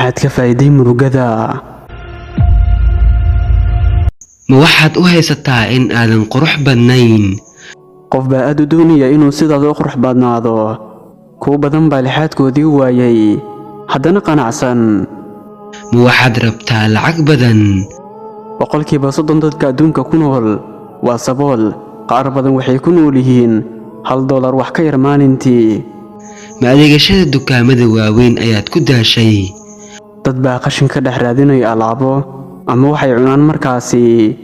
Maxaad ka faa'iiday murugada? Ma waxaad u haysataa in aadan qurux badnayn? Qof baa aad u doonaya inuu sidaada u qurux badnaado. Kuwo badan baa lixaadkoodii waayay, haddana qanacsan. Ma waxaad rabtaa lacag badan? 30% dadka adduunka ku nool waa sabool. Qaar badan waxay ku nool yihiin $1 wax ka yar maalintii. Ma adeegashada dukaamada waaweyn ayaad ku daashay? Dad baa qashin ka dhex raadinaya alaabo ama waxay cunaan markaasi.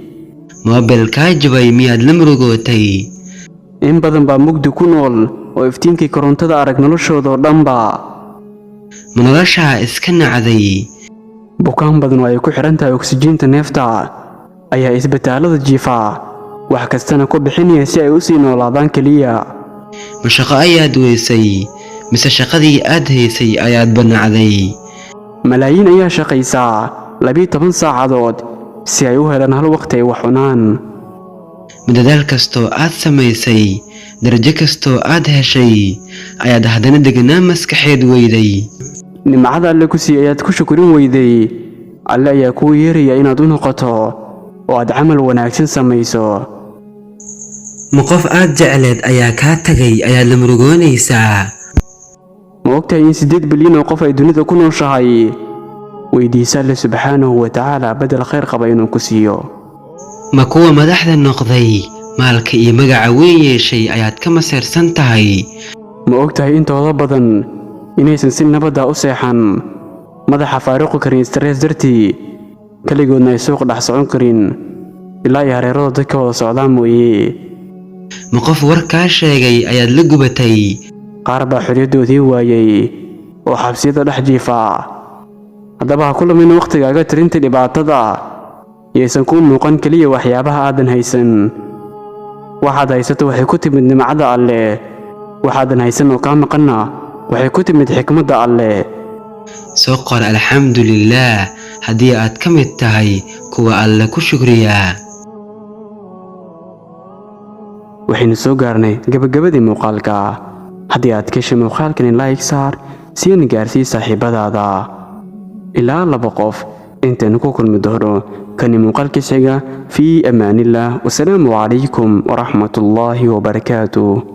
Moobil kaa jabay miyaad la murugootay? In badan baa mugdi ku nool oo iftiinkii korontada arag noloshoodoo dhanba. Ma noloshaa iska nacday? Bukaan badan oo ay ku xidhan tahay oksijiinta neefta ayaa isbitaalada jiifa, wax kastana ku bixinaya si ay u sii noolaadaan keliya. Ma shaqo ayaad weysay, mise shaqadii aad haysay ayaad banacday? Malaayiin ayaa shaqaysaa 12 saacadood si ay u helaan hal waqti ay wax cunaan. Ma dadaal kastoo aad samaysay, darajo kastoo aad heshay, ayaad haddana deganaan maskaxeed weyday? Nimcada Alle ku siiyey ayaad ku shukurin weyday. Alle ayaa kuu yeeraya inaad u noqoto oo aad camal wanaagsan samayso. Ma qof aad jecleed ayaa kaa tagay ayaad la murugoonaysaa? Ma ogtahay in 8 bilyan oo qof ay dunida ku nooshahay? Weydiisa Alle subxaanahu wa tacaala bedel khayr qaba inuu ku siiyo. Ma kuwa madaxda noqday, maalka iyo magaca weyn yeeshay ayaad ka maseersan tahay? Ma ogtahay intooda badan inaysan si nabadda u seexan, madaxa faaruqi karin stress dartii, keligoodna ay suuq dhex socon karin ilaa ay hareerada dadka wada socdaan mooye? Ma qof war kaa sheegay ayaad la gubatay? Qaar baa xorriyaddoodii waayay oo xabsiyada dhex jiifa. Haddaba ha ku lumin wakhtigaaga tirinta dhibaatada. Yaysan kuu muuqan keliya waxyaabaha aadan haysan. Waxaad haysato waxay ku timid nimcada Alle. Waxaadan haysan oo kaa maqanna waxay ku timid xikmadda Alle. Soo qor alxamdulillaah haddii aad ka mid tahay kuwa Alle ku shukriya. Waxaynu soo gaarnay gabagabadii muuqaalka. Haddii aad ka heshay muuqaalkani, like saar, siina gaarsii saaxiibadaada ilaa laba qof. Intaynu ku kulmi doono kani muuqaalkiisa xiga, fii amaanillaah, wasalaamu calaykum waraxmatullaahi wabarakaatuh.